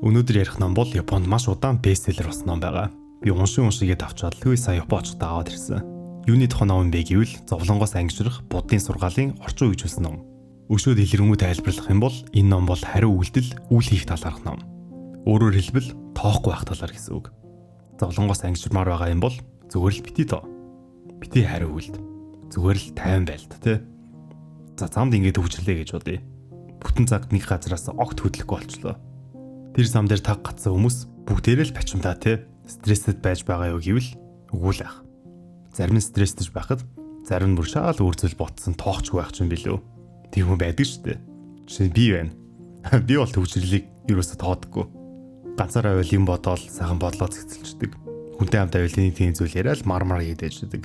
Өнөөдөр ярих ном бол Японд маш удаан бестселлер болсон ном байгаа. Би уншин уншигээд авчаад л сая Япон очихдоо аваад ирсэн. Юуны тухай ном юм бэ гэвэл зовлонгоос ангижрах Буддын сургаалын орчин үе үйлсэн ном. Өшөө дэлгэрэнгүй тайлбарлах юм бол энэ ном бол хариу үйлдэл үйл хийх талаарх ном. Өөрөөр хэлбэл тоохгүй байх талаар гэсэн үг. Зовлонгоос ангижирмаар байгаа юм бол зүгээр л бити тоо. Бити хариу үйлд. Зүгээр л тайван байлт тий. За замд ингэж хөгжирлээ гэж бодъё. Бүтэн цаг нэг газараас огт хөдлөхгүй болчлоо. Тэр зам дээр таг гацсан хүмүүс бүгдээрээ л бачимдаа тий. Стрессэд байж байгаа юу гэвэл үгүй л ах. Зарим нь стресстэй байхад зарим нь бүр шаал өөр зүйл ботсон тоохчгүй байх юм билүү. Тийм хүн байдаг шүү дээ. Жишээ нь би байна. Би бол төвчрлийг ерөөсө тоодоггүй. Ганцаараа байвал юм бодоол сайхан бодлоо цэгцэлждэг. Хүнтэй хамт байвал нэг тийм зүйл яриад мар мар хийдэж байдаг.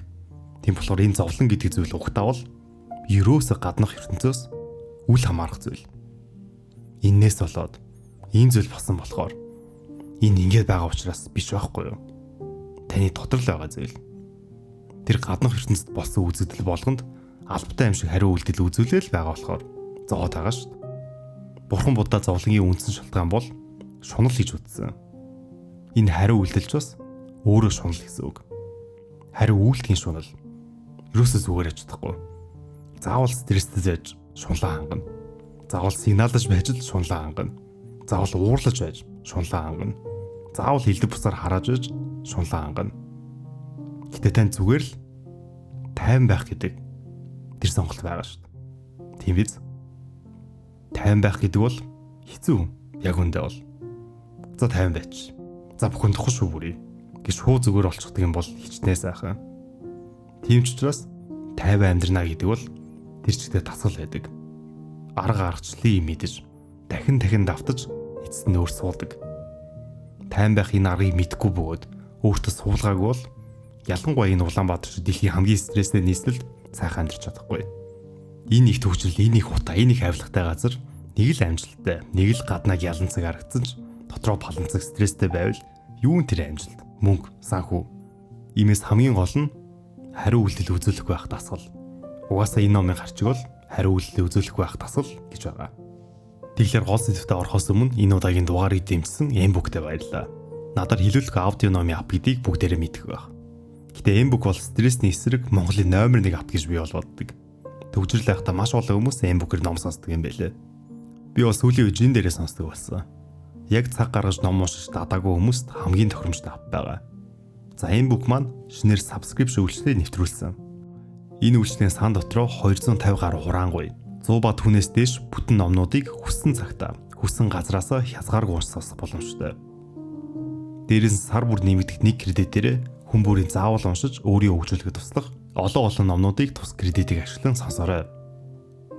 Тийм болохоор энэ зовлон гэдэг зүйл угтаа бол ерөөсө гаднах ертөнцөөс үл хамаарах зүйл. Иннээс болоод ийм зүйл болсон болохоор энэ ингэж байгаа учраас биш байхгүй юу? Таны дотор л байгаа зүйл. Тэр гаднах ертөнцид болсон үзэгдэл болгонд албатай юм шиг хариу үйлдэл үзүүлээл байгаа болохоор зовоод байгаа шүү дээ. Бурхан Будда зовлонгийн үндсэн шалтгаан бол шунал гэж үзсэн. Энэ хариу үйлдэлч бас өөрөө шунал гэсэн үг. Хариу үйлдэхийн шунал. Ерөөсөө зүгээр яж чадахгүй. Заавал стресстэй байж шунлаа хангана. Заавал сигналдаж байж л шунлаа хангана. Заавал уурлаж байж шунлаа хангана. Заавал хилдэг бусаар харааж байж шунлаа хангана. Гэтэ тань зүгээр л тайван байх гэдэг тэр сонголт байгаа шүү дээ. Тийм биз? Тайван байх гэдэг бол хэцүү. Яг үндэ бол. За тайван байж. За бүхэн тух шүү бүрий. Гэж шууд зүгээр олчихдаг юм бол хичнээн сайхан. Тийм ч учраас тайван амьдрнаа гэдэг бол тэр чигтээ тасгал байдаг. Арга аргачлалыг мэдэж дахин дахин давтаж эцэст нь өөр суулдаг. Тайван байх энэ аргыг мэдэхгүй бөгөөд өөртөө суулгаагүй бол ялангуяа энэ Улаанбаатар шиг дэлхийн хамгийн стресстэй нийслэлд сайхан амьдарч чадахгүй. Энэ их төвчрөл, энэ их утаа, энэ их авилгатай газар нэг л амжилттай, нэг л гаднааг ялан цаг харагдсан ч дотроо паланцаг стресстэй байвал юун тэр амжилт, мөнгө, санхүү. Иймээс хамгийн гол нь хариу үйлдэл үзүүлэхгүй байх дасгал. Угаасаа энэ номын гарчиг бол хариу үйлдэл үзүүлэхгүй байх дасгал гэж байгаа. Тэгэхээр гол сэдвтэ орохоос өмнө энэ удаагийн дугаарыг дэмжсэн Mbook-тэй баярлалаа. Надаар хилүүлэх аудио номын app гэдгийг бүгдээрээ мэдэх байх. Гэтэ Mbook бол стрессний эсрэг Монголын номер 1 app гэж би бол боддог. Төгжрөл байхдаа маш олон хүмүүс Mbook-ээр ном сонсдог юм байлээ. Би бол сүүлийн үед жин дээрээ сонсдог болсон. Яг цаг гаргаж ном уншиж дадаагүй хүмүүст хамгийн тохиромжтой app байгаа. За Mbook маань шинээр subscription үйлчлэгээ нэвтрүүлсэн. Энэ үйлчлэгийн сан дотроо 250 гаруй хураангуй 100 ба түүнээс дээш бүтэн номнуудыг хүссэн цагтаа хүссэн газраасаа хязгааргүй уншиж сонсох боломжтой. Дээрээс нь сар бүр нэмэгдэх нэг кредитээрээ хүн бүрийн заавал уншиж өөрийгөө хөгжүүлэхэд туслах олон олон номнуудыг тус кредитийг ашиглан сонсоорой.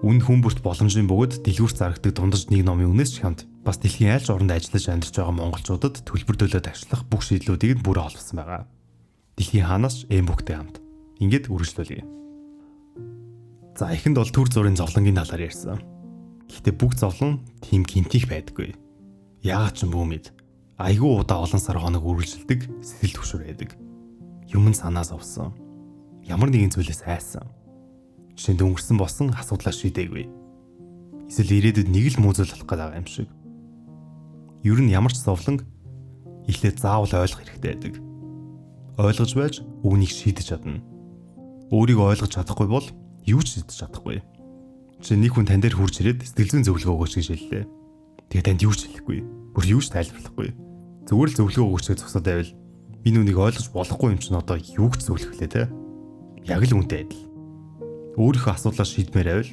Үн хүн бүрт боломжийн бөгөөд дэлгүүрт зарагдаг дундаж нэг номын үнээс ч хямд. Бас дэлхийн аль ч оронд ажиллаж амьдарч байгаа монголчуудад төлбөр төлөөд ашиглах бүх шийдлүүдийг нь бүрэн холбосон байгаа. Дэлхийн хаанаас ч Mbook-тэй хамт. Ингээд үргэлжлүүлье. За эхэнд бол төр зүрийн зовлонгийн талаар ярьсан. Гэхдээ бүх зовлон тийм гинтих байдаггүй. Яагаад ч юм бүү мэд. Айгүй удаа олон сар хоног үргэлжилдэг сэтгэл түгшүүр байдаг. Юм нь санаа зовсон. Ямар нэгэн зүйлээс айсан. Жишээнд өнгөрсөн болсон асуудлаа шийдээгүй. Эсвэл ирээдүйд нэг л муу зүйл болох гээд байгаа юм шиг. Ер нь ямар ч зовлон эхлээд заавал ойлгох хэрэгтэй байдаг. Ойлгож байж үүнийг шийдэж чадна. Өөрийгөө ойлгож чадахгүй бол юу ч шийдэж чадахгүй. Жишээ нэг хүн тань дээр хурж ирээд сэтгэл зүйн зөвлөгөө өгөөч гэж хэллээ. Тэгээ танд юу ч хэлэхгүй. Бүр юу ч тайлбарлахгүй. Зүгээр л зөвлөгөө өгөөч гэж зогсоод байвал энэ үнийг ойлгож болохгүй юм чинь одоо юу ч зөвлөх лээ те. Яг л үнтэй адил. Өөрийнхөө асуудлаа шийдмээр байвал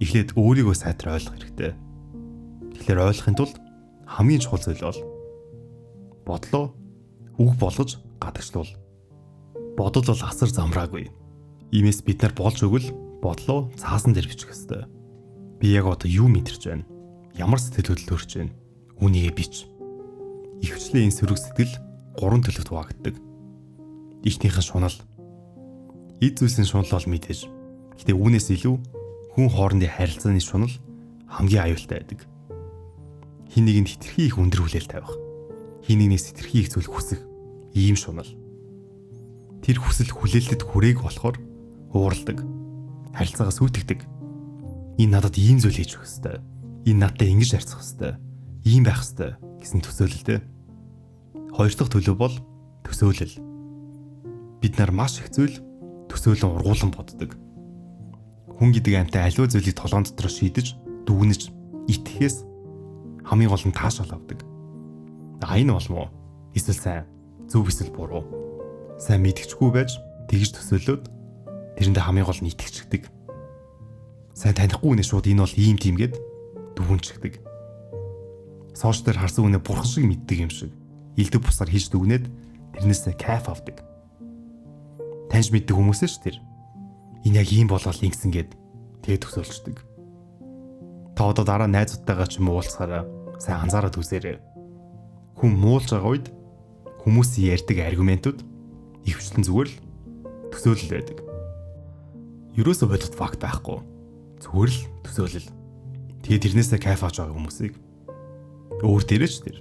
эхлээд өөрийгөө сайтар ойлгох хэрэгтэй. Тэгэхээр ойлгохын тулд хамгийн чухал зүйл бол бодлоо үг болгож гадагшлуул. Бодол бол асар замраагүй. Иймээс бид нар болж өгвөл бодлоо цаасан дээр бичих ёстой. Би яг одоо юу мэдэрч байна? Ямар сэтгэл хөдлөл төрж байна? Үүнийгээ бич. Ихэвчлэн энэ сөрөг сэтгэл гурван төлөвт хуваагддаг. Эхнийх нь шунал. Эд зүйлсийн шунал бол мэдээж. Гэтэ үүнээс илүү хүн хоорондын харилцааны шунал хамгийн аюултай байдаг. Хин нэгэнд хитрхи их өндөр хүлээлт тавих. Хин нэгнээс хитрхи их зүйл хүсэх ийм шунал. Тэр хүсэл хүлээлтэд хүрээг болохоор ууралдаг. Харилцаагаа сүйтгэдэг. Энэ надад ийм зүйл хийж өгөх ёстой. Энэ надтай ингэж харьцах ёстой. Ийм байх ёстой гэсэн төсөөлөл те. Хоёр дахь төлөв бол төсөөлөл. Бид нар маш их зүйл төсөөлөн ургуулan боддог. Хүн гэдэг амьтан аливаа зүйлийг толгоон дотор шийдэж, дүгнэж, итгэхээс хамгийн гол нь таашаал авдаг. А энэ болов уу? Эсвэл сайн, зөв эсвэл буруу. Сайн мэдгэжгүй байж тэгж төсөөлөөд тэрэндээ хамгийн гол нь итгэждэг. Сайн танихгүй хүнээ шууд энэ бол ийм тийм гэд дүгнчихдэг. Сошиал дээр харсан хүнээ бурхан шиг мэддэг юм шиг. Элдв бусаар хийж дүгнээд тэрнээсээ кайф авдаг. Таньж мэддэг хүмүүсээ ш тэр. Энэ яг ийм болол ингэсэн гэд тэгээд төсөөлчдөг. Та одоо дараа найзуудтайгаа ч юм уу уулзахаараа сайн анзаараад үзээрэй. Хүн муулж байгаа үед хүмүүсийн ярьдаг аргументууд ихэвчлэн зүгээр л төсөөлөл байдаг. Ерөөсөө бодит факт байхгүй. Зүгээр л төсөөлөл. Тэгээд тэрнээсээ кайф авч байгаа хүмүүсийг өөр дээрээ ч тэр.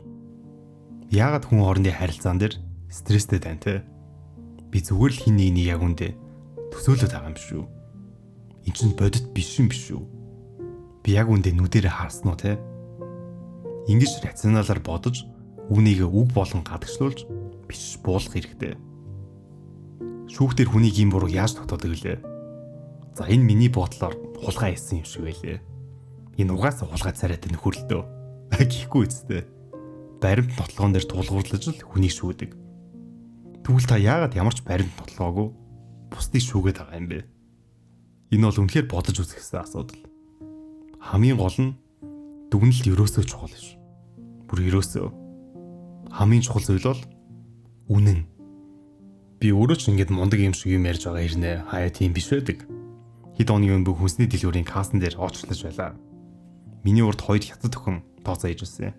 Яагаад хүн хоорондын харилцаан дээр стресстэй тань те? Би зүгээр л хин нэг нэг яг үндэ төсөөлөд байгаа юм шүү. Эн чинь бодит биш юм биш үү? Би яг үндэ нүдэрээ харсан уу те? Ингэж рационалаар бодож үүнийг үг болон гадагшлуулж бичиж буулгах хэрэгтэй. Шүүхтэр хүнийг ийм буруу яаж тогтоодог вүлээ? За энэ миний бодлоор хулгай хийсэн юм шиг байлээ. Энэ угаасаа хулгай царайтай нөхөрлөлтөө. Гэхгүй үсттэй. Баримт нотлогон дээр тулгуурлаж л хүнийг шүүдэг. Тэгвэл та яагаад ямар ч баримт нотлогоогүй бусдыг шүүгээд байгаа юм бэ? Энэ бол үнэхээр бодож үзэх ёстой асуудал. Хамгийн гол нь дүгнэлт ерөөсөө чухал биш. Бүр ерөөсөө. Хамгийн чухал зүйл бол үнэн. Би өөрөө ч ингэж мундаг юм шиг юм ярьж байгаа хэрнээ хаяа тийм биш байдаг. Хэд оны өмнө хүнсний дэлгүүрийн кассан дээр оочлож байлаа. Миний урд хоёр хятад охин тооцоо хийж ирсэн.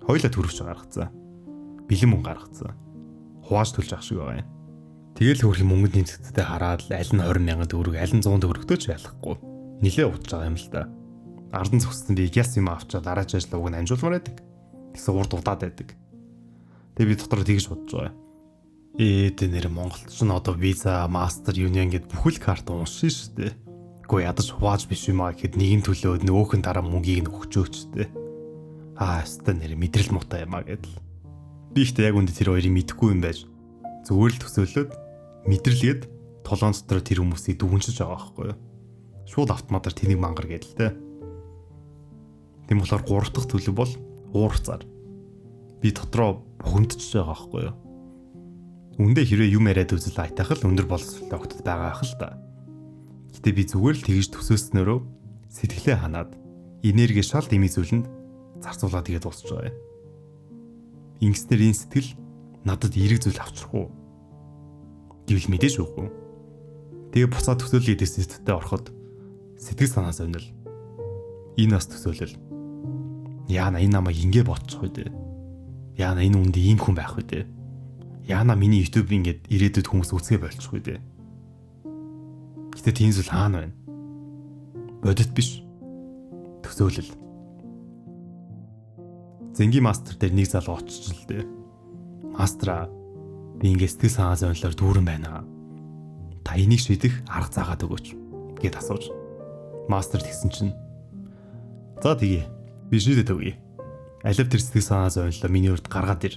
Хоёулаа төрөвч гаргацсан. Бэлэн мөнгө гаргацсан. Хувааж төлж ах шиг байгаа юм. Тэгэл хөөрхөн мөнгөнд нэмэгдэлтэй хараад л аль нь 20 мянган төгрөг, аль нь 100 төгрөгтэй ч ялахгүй. Нилээ удаж байгаа юм л да. Ардан зогссон би гяс юм авчаад дараач ажил уг нь амжуулмаар байдаг. Тэгсэн урд удаад байдаг. Тэгээ би дотор тэгж бодож байгаа. Ээ нэр Монголд ч н одоо Visa, Master, Union гэд бүхэл карт уншина шүү дээ. Гэхдээ ядаж хувааж биш юм аа гэхэд нэг нь төлөөд нөгөөх нь дараа мөнгийг нь өгчөөч дээ. Аа өстой нэр мэдрэл муутай юм аа гэдэл. Би ихтэй яг үндэ тэр хоёрыг мэдэхгүй юм байж зүгээр л төсөөлөөд мэдрэлгээд толгоон дотор тэр хүмүүсийг дүгншиж байгаа байхгүй юу. Шууд автоматар тэнийг мангар гэдэл те. Тийм болохоор гурав дахь төлөв бол уур цар. Би дотроо бухимдчихж байгаа байхгүй юу. Үндэ хэрвээ юм яриад үзэл аятайх л өндөр боловсролтой огтд байгаа ах л та. Гэтэ би зүгээр л тэгж төсөөснөрөө сэтгэлээ ханаад энерги шал дэмий зүйлэнд зарцуулаад тэгээд дуусч байгаа юм. Ингэснээр энэ сэтгэл надад эерэг зүйл авчрах уу? Гэвэл мэдээж үгүй. Тэгээ буцаад төсөөлөл гэдэг сэтгэлтэй ороход сэтгэл санаа зовнил. Энэ бас төсөөлөл. Яана энэ намайг ингэ бодчих үү дээ. Яана энэ үндэ ийм хүн байх үү дээ. Яана миний YouTube ингээд ирээдүйд хүмүүс үзгээ болчих үү дээ. Гэтэ тийм зүйл хаана байна? Бодит биш. Төсөөлөл. Зэнгийн мастер дээр нэг залуу очиж л дээ. Мастраа би ингээд сэтгэл санаа зовнилоор дүүрэн байна. Та энийг шийдэх арга заагаад өгөөч гэд асууж. Мастер тэгсэн чинь за тэгье. Би шийдээд өгье. Алив тэр сэтгэл санаа зовнилоо миний урд гаргаад ир.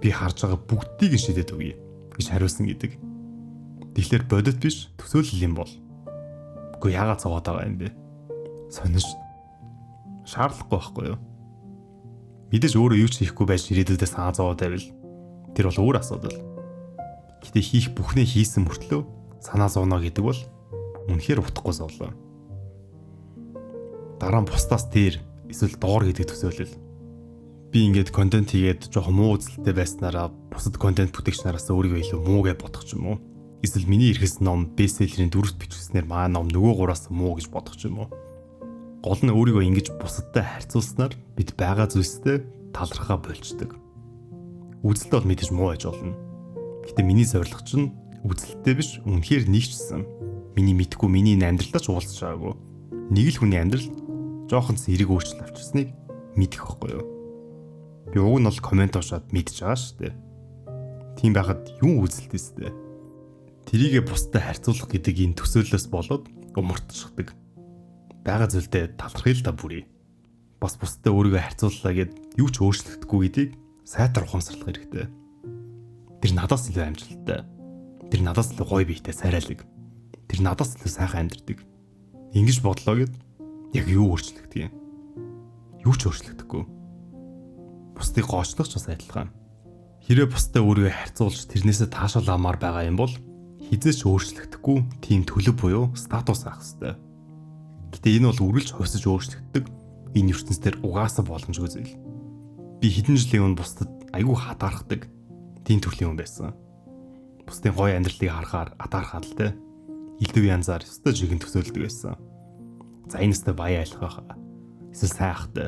Би харж байгаа бүгдийг нь шийдээд өгье гэж хариулсан гэдэг. Тэгэхээр бодит биш төсөөлөл юм бол. Үгүй яагаад зовоод байгаа юм бэ? Сонин ш. Шаардлагагүй байхгүй юу? Мэдээж өөрөө юу ч хийхгүй байж ирээдүйдээ санаа зовоод байвал тэр бол өөр асуудал. Гэтэ хийх бүхнээ хийсэн мөртлөө санаа зовно гэдэг бол үнэхээр утгагүй зовлоо. Дараа нь бусдаас дээр эсвэл доор гэдэг төсөөлөл. Би ингээд контент хийгээд жоохон муу үзэлтэй байснараа бусад контент бүтээгч нараас өөрийгөө илүү муу гэж бодох ч юм уу. Эсвэл миний эрхэс ном бестселлерийн дөрөвт бичигдснээр маа ном нөгөө гураас муу гэж бодох ч юм уу. Гол нь өөрийгөө ингэж бусадтай харьцуулснаар бид байгаа зүйлстэй талархаа болчдөг. Үзэлт бол мэдээж муу байж болно. Гэтэ миний зорилго чинь үзэлттэй биш үнэхээр нэгчсэн. Миний мэдхгүй миний энэ амьдралдаа ч уулзч байгаагүй. Нэг л хүний амьдрал жоохон зэрэг өөрчлөлт авчирсныг мэдэх байхгүй юу? Би уг нь бол комент уншаад мэдж байгаа шүү дээ. Тийм байхад юм үзэлт өстэй. Тэрийгэ бусдад харьцуулах гэдэг энэ төсөөллөөс болоод умартчихдаг. Байгаа зүйлдээ талархъя л да бүрий. Бас бусдад өөрийгөө харьцууллаа гэд юу ч өөрчлөгдөхгүй гэдгийг сайтар ухамсарлах хэрэгтэй. Тэр надаас илүү амжилттай. Тэр надаас илүү гоё биетэй царайлаг. Тэр надаас илүү сайхан амьдардаг. Ингэж бодлоо гэд яг юу өөрчлөгдөх юм? Юу ч өөрчлөгдөхгүй. Бусдыг гоочлох ч бас адилхан. Хэрвээ бусдад өөрийгөө харьцуулж тэрнээсээ таашаал авмаар байгаа юм бол хэзээ ч өөрчлөгдөхгүй тийм төлөв буюу статус авах хэрэгтэй. Гэтэ энэ бол үргэлж хувьсаж өөрчлөгддөг энэ ертөнцийн угаасаа боломжгүй зүйл. Би хэдэн жилийн өмнө бусдад айгүй хатаархдаг тийм төрлийн хүн байсан. Бусдын гоё амьдралыг харахаар атаархаад л те. Элдв янзаар өстой жигэн төсөөлдөг байсан. За энэ өстой баян айлах байхаа. Эсвэл сайхтай.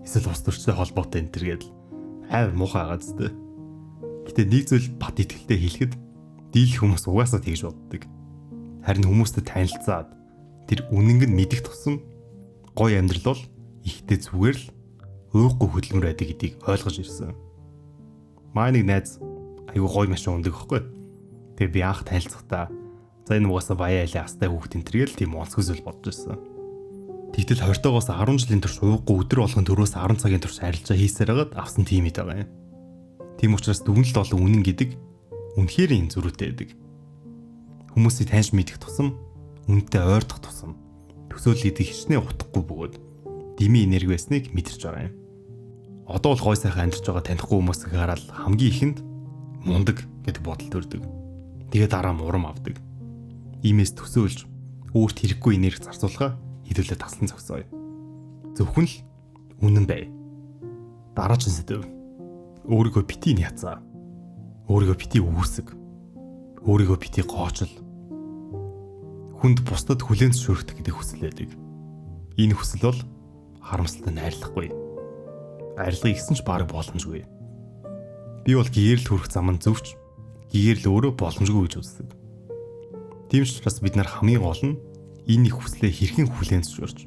Эсвэл ус төрчтэй холбоотой энэ төр гэдэл амар муухай байгаа зү. Гэтэ нэг зүйл бат итгэлтэй хэлэхэд дийлэх хүмүүс угаасаа тэгж боддог. Харин хүмүүстэй танилцаад тэр үнэнг нь мэдэх тусам гоё амьдрал бол ихтэй зүгээр л уухгүй хөдөлмөр байдаг гэдгийг ойлгож ирсэн. Маа нэг найз айгүй гоё машин ундаг байхгүй. Тэгээ би анх танилцахдаа за энэ угаасаа баян айлын астай хүүхд энэ төргээл тийм онцгой зүйл бодож ирсэн. Тэгтэл 20-тоогоос 10 жилийн турш ууггүй өдөр болгон 4-өөс 10 цагийн турш арилжаа хийсээр хагаад авсан тийм ид байгаа юм. Тийм учраас дүгнэлт болон үнэн гэдэг үнэхээр юм зөрүүтэй байдаг. Хүмүүсийг таньж мэдэх тусам үнэтэй ойртох тусам төсөөлөл гэдэг хичнээн утгагүй бөгөөд дими энерги байсныг мэдэрч байгаа юм. Одоо бол гой сайхан амьдарч байгаа танихгүй хүмүүсийг хараад хамгийн ихэнд мундаг гэдэг бодол төрдөг. Тэгээ дараа нь урам авдаг. Иймээс төсөөлж өөрт хэрэггүй энерги зарцуулахаа хэдүүлээ таслан зогсооё. Зөвхөн л үнэн бай. Дараагийн сэдэв. Өөрийгөө битгий няцаа. Өөрийгөө битгий үүсэг. Өөрийгөө битгий гоочл. Хүнд бусдад хүлээн зөвшөөрөх гэдэг хүсэл байдаг. Энэ хүсэл бол харамсалтай найрлахгүй. Арилгыг гисэн ч бараг боломжгүй. Би бол гэрэл хүрэх зам нь зөвч гэрэл өөрөө боломжгүй гэж үздэг. Тийм ч учраас бид нар хамгийн гол нь энэ их хүслээ хэрхэн хүлээн зөвшөөрч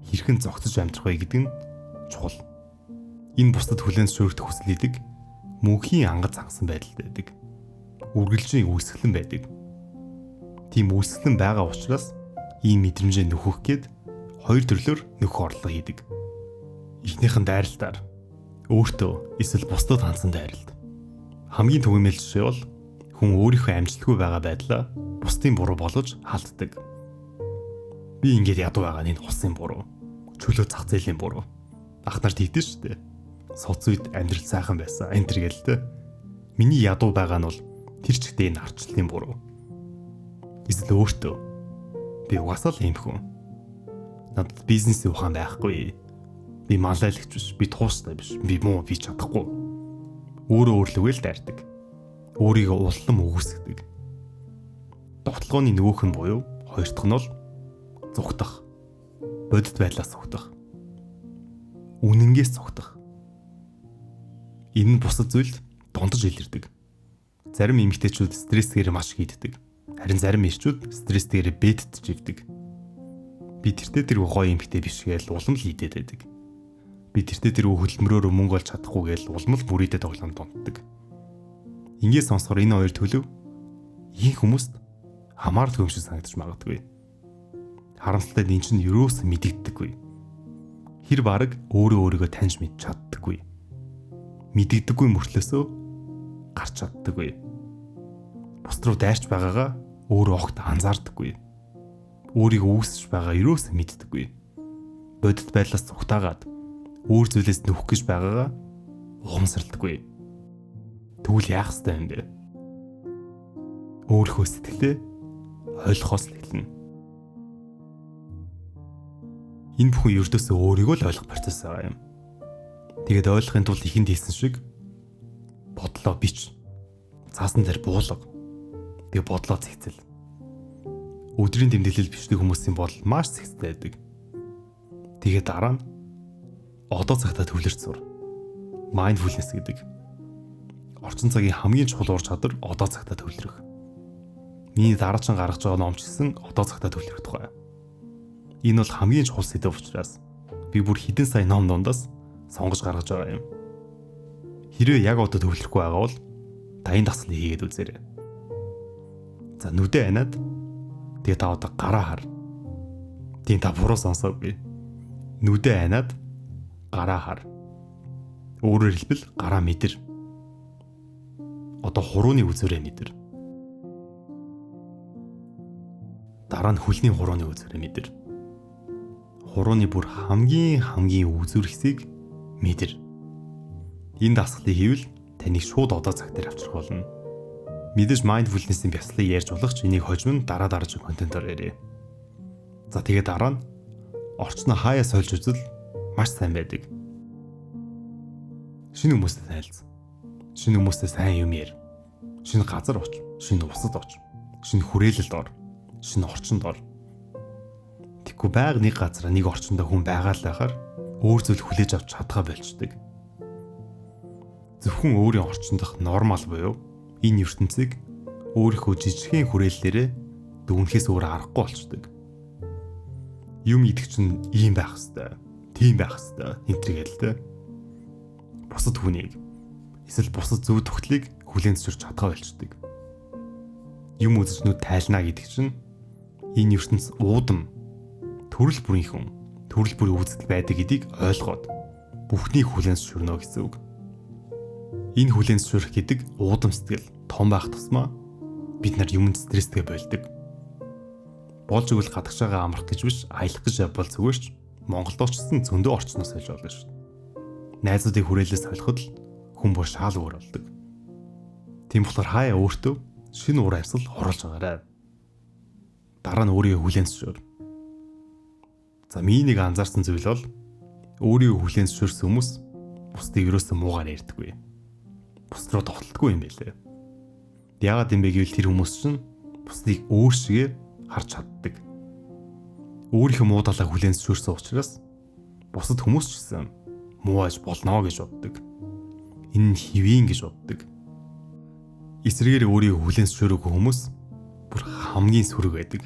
хэрхэн зогсож амьдрах вэ гэдэг нь чухал. Энэ бусдад хүлээн зөвшөөрөх хүсэл гэдэг мөнхийн ангад зангасан байдалд байдаг. Үргэлжийн үүсгэлэн байдаг. Тийм үүсгэлэн байгаа учраас ийм мэдрэмжээ нөхөх гээд хоёр төрлөөр нөхөх орлого хийдэг. Эхнийх нь дайралтаар өөртөө эсвэл бусдад хандсан дайралт. Хамгийн түгээмэл жишээ бол хүн өөрийнхөө амжилтгүй байгаа байдлаа бусдын буруу болгож халддаг. Би ингээд ядуу байгаа нь энэ хусын буруу. Чөлөө зах зээлийн буруу. Ах нар тэгдэж шүү дээ. Соц үед амьдрал сайхан байсан. Энэ төр гээл тэ. Миний ядуу байгаа нь бол тэр чигтээ энэ арчлалын буруу. Эсвэл өөртөө би угаасаа л ийм хүн. Надад бизнесийн ухаан байхгүй. Би малайлагч биш, би тууштай биш, би муу, би чадахгүй. Өөрөө өөрлөгөө л дайрдаг. Өөрийгөө улам үгүйсгэдэг. Довтлогооны нөгөөх нь буюу хоёр дахь нь бол зугтах. Бодит байдлаас зугтах. Үнэнгээс зугтах. Энэ нь бусад зүйлд дундаж илэрдэг. Зарим эмэгтэйчүүд стрессгээр маш их иддэг. Харин зарим эрчүүд стресстэйгээр бэдтж ивдэг. Би тэртээ тэргүй гоё эмэгтэй биш гээл улам л идээд байдаг. Би тэртээ тэргүй хөдөлмөрөөр мөнгө олж чадахгүй гээл улам л бүрийдэ тоглоомд дунтдаг. Ингээд сонсохоор энэ хоёр төлөв ихэнх хүмүүст хамааралгүй юм шиг санагдаж магадгүй. Харамсалтай нь энэ чинь ерөөсөө мэдэгддэггүй. Хэр бараг өөрөө өөрийгөө таньж мэдж чаддаггүй. Мэдэгддэггүй мөртлөөсөө гарч чаддаггүй. Бусд руу дайрч байгаагаа өөрөө огт анзаардаггүй. Өөрийгөө үүсэж байгаа ерөөсөө мэддэггүй. Бодит байдлаас цугтаагаад өөр зүйлээс нөхөх гэж байгаагаа ухамсарлдаггүй. Тэгвэл яах ёстой юм бэ? Өөрийнхөө сэтгэлээ ойлгохоос л эхэлнэ. Энэ бүхэн ердөөсөө өөрийгөө л ойлгох процесс байгаа юм. Тэгээд ойлгохын тулд ихэнд хэлсэн шиг бодлоо бич. Цаасан дээр буулга. Тэгээ бодлоо цэгцэл. Өдрийн тэмдэглэл бичдэг хүмүүсийн бодол маш цэгцтэй байдаг. Тэгээд дараа нь одоо цагтаа төвлөрч сур. Mindfulness гэдэг. Орчин цагийн хамгийн чухал ур чадвар одоо цагтаа төвлөрөх. Миний дараачин гаргаж байгаа ном ч гэсэн одоо цагтаа төвлөрөх тухай. Энэ бол хамгийн чухал сэдэв учраас би бүр хэдэн сая ном дундаас сонгож гаргаж байгаа юм. Хэрвээ яг одоо төвлөрөхгүй байгаа бол та энэ дасгалыг хийгээд үзээрэй. За нүдэ аниад тэгээ та одоо гараа хар. Тийм та буруу сонсоогүй. Нүдэ аниад Гараа хар. Өөрөөр хэлбэл гараа мэдэр. Одоо хурууны үзүүрээ мэдэр. Дараа нь хөлний хурууны үзүүрээ мэдэр. Хурууны бүр хамгийн хамгийн үзүүр хэсгийг мэдэр. Энэ дасгалыг хийвэл таныг шууд одоо цаг дээр авчрах болно. Мэдээж mindfulness-ийн бяцлалыг ярьж болох ч энийг хожим нь дараа дараагийн контентоор яриа. За тэгээд дараа нь орчноо хаяа сольж үзэл маш сайн байдаг. Шинэ хүмүүстэй танилцсан. Шинэ хүмүүстэй сайн юм яар. Шинэ газар оч, шинэ улсад оч, шинэ хүрээлэлд ор, шинэ орчинд ор. Тэгэхгүй байг нэг газар нэг орчиндөө хүн байгаа л байхаар өөр зүйл хүлээж авч чадхаа болчдөг. Зөвхөн өөрийн орчин дох нормал буюу энэ ертөнцийг өөрийнхөө жижигхэн хүрээллээрээ дүгнэхээс өөр аргагүй болчдөг. Юм идэх чинь ийм байх хэвээр, тийм байх хэвээр энэ төр гээл тэ. Бусад хүнийг эсвэл бусад зөв тогтлыг хүлээн зөвшөөрч чадгаа болчдөг. Юм үзэж нүд тайлна гэдэг чинь энэ ертөнц уудам төрөл бүрийн хүн, төрөл бүрийн үзэгдэл байдаг гэдгийг ойлгоод бүхнийг хүлээн зөвшөөрнө гэсэн үг. Энэ хүлээн зөвшөөрөх гэдэг уудам сэтгэл том байх тусмаа бид нар юмд стресстэй болдог. Болж игэл гадагшаага амрах гэж биш, аялах гэж явбал зүгээр ч Монголд очсон зөндөө орчноос сольж болно шүү дээ. Найзуудыг хүрээлээс солиход л хүн бүр шаал өөр болдог. Тийм болохоор хаяа өөртөө шинэ уур амьсгал оруулж байгаарай. Дараа нь өөрийгөө хүлээн зөвшөөр. За миний нэг анзаарсан зүйл бол өөрийгөө хүлээн зөвшөөрсөн хүмүүс бусдыг ерөөсөө муугаар ярьдаггүй. Бусд руу довтлдоггүй юм байлээ. Яагаад юм бэ гэвэл тэр хүмүүс чинь бусдыг өөр шигээр харж чаддаг. Өөрийнхөө муу талаа хүлээн зөвшөөрсөн учраас бусад хүмүүс ч гэсэн муу аж болно гэж боддог. Энэ нь хэвийн гэж боддог. Эсрэгээр өөрийгөө хүлээн зөвшөөрөөгүй хүмүүс бүр хамгийн сөрөг байдаг.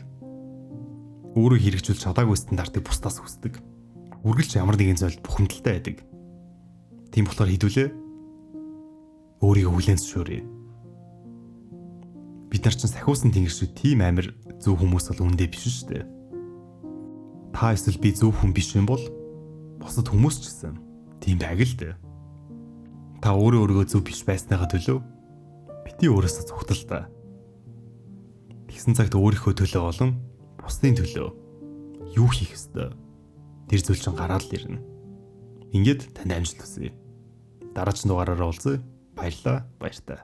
Өөрөө хэрэгжүүлж чадаагүй стандартыг бусдаас хүсдэг. Үргэлж ямар нэгэн зүйлд бухимдалтай байдаг. Тийм болохоор хэдүүлээ өөрийгөө хүлээн зөвшөөрье. Бид нар чинь сахиусан тэнгэр шиг тийм амир зөв хүмүүс бол үндэ биш шүү дээ. Та эсвэл би зөв хүн биш юм бол бусад хүмүүс ч гэсэн тийм байг л дээ. Та өөрөө өөрийгөө зөв биш байсныхаа төлөө бити өөрөөсөө зүгтэл та. Тэгсэн цагт өөрийнхөө төлөө болон бусдын төлөө юу хийх ёстой? Тэр зүйл чинь гараад л ирнэ. Ингээд танд амжилт хүсье. Дараагийн дугаараараа уулзъя. Баярлалаа. Баяртай.